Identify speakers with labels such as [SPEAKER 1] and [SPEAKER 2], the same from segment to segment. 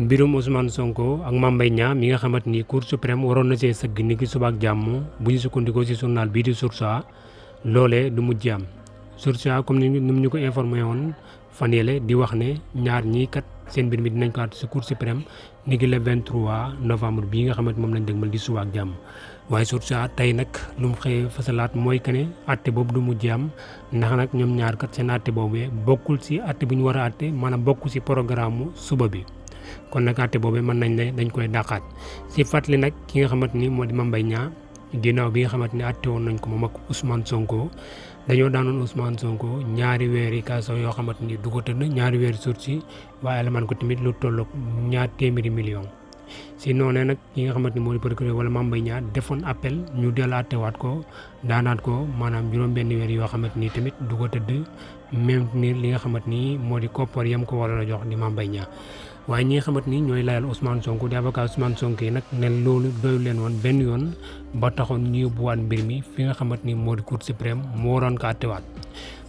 [SPEAKER 1] mbirum Ousmane Sonko ak Mame Mbaye Niang mi nga xamante ni Cour suprême waroon na see sëgg ni ki suba ak jàmm bu ñu sukkandikoo ci journal bii di Source A loolee du mujj am. Source A comme ni ñu ko informé woon fan yële di wax ne ñaar ñii kat seen mbir mi dinañ ko àtte ci Cour suprême ni ki le 23 novembre bii nga xamante moom lañ dëgmal di suba ak jàmm. waaye Source A tey nag lu mu xëy fasalaat mooy que ne àtte boobu du mujj am ndax nag ñoom ñaar kat seen àtte boobee bokkul ci àtte bu ñu war a àtte maanaam bokkul ci programme suba bi. kon nag àtte boobee mën nañ ne dañ koy dàqaat ci fàttali nag ki nga xamante ni moo di Mame Mbaye Niang ginnaaw bi nga xamante ni àtte woon nañ ko moom ak Ousmane Sonko dañoo daanoon Ousmane Sonko ñaari weeri kaso yoo xamante ni du ko tëdd ñaari weeri sursis waaye alamaan ko tamit lu tolloog ñaar téeméeri million si noonee nag ki nga xamante ni moo di procureur wala Mame Mbaye Niang defoon appel ñu dellu àttewaat ko daanaat ko maanaam juróom-benn weer yoo xamante ni tamit du ko tëdd même ni li nga xamante ni moo di koppar yam ko waroon a jox di Mame Mbaye Niang waaye ñi nga xamante ni ñooy layal Ousmane Sonko di avocat Ousmane Sonko yi nag ne loolu doyu leen woon benn yoon ba taxoon ñu yóbbuwaat mbir mi fi nga xamante ni moo di Cour suprême moo waroon ko àttewaat.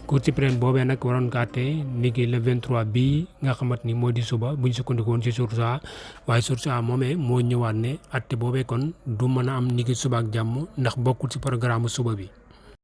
[SPEAKER 1] Cour suprême boobee nag waroon ko àtte niki le 23 bii nga xamante ni moo di suba bu ñu sukkandikoon ci Source A waaye Source A moomee moo ñëwaat ne àtte boobee kon du mën a am niki suba ak jàmm ndax bokkul ci programme suba bi.